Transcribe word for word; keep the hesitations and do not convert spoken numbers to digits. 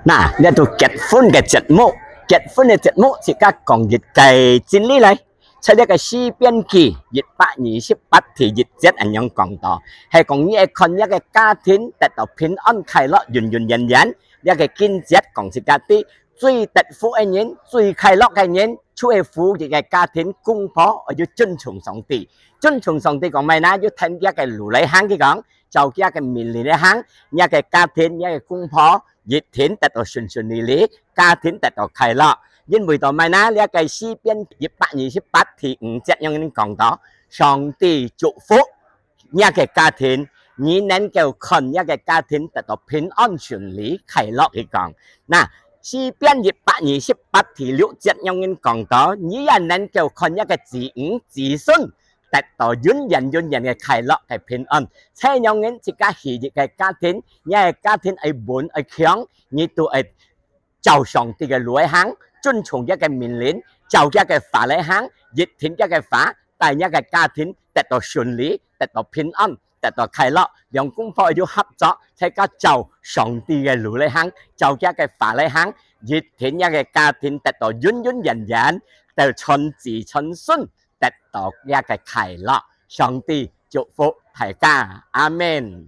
那，這都結婚个節目，結婚个節目，自家講一個真理來。在這個詩篇記一百二十八第一節恁樣講到，係講你愛看這個家庭得到平安、快樂、永永遠遠。這個經節講自家知，最得福个人、最快樂个人，就係富裕个家庭公婆，愛有尊重上帝。尊重上帝講麼个呢？有聽這個路來行，佢講，照佢个命令來行，這個家庭、這個公婆一定得到順順利利，家庭得到快樂。因為到麼个呢？這個詩篇一百二十八第五節樣樣講到，上帝祝福這個家庭，你能夠看這個家庭得到平安順利、快樂。佢講，那詩篇一百二十八第六節樣樣講到，你也能夠看這個子女子孫得到永遠永遠个快樂个平安。這樣人自家喜悅个家庭，你个家庭愛穩愛強，你都愛照上帝个路來行，尊重佢个命令，照佢个話來行，一定佢个話，帶佢个家庭得到順利，得到平安，得到快樂。兩公婆愛有合作，大家照上帝个路來行，照佢个話來行，一定佢个家庭得到永永遠遠，得傳子傳孫，得到佢个快樂。上帝祝福大家，阿門。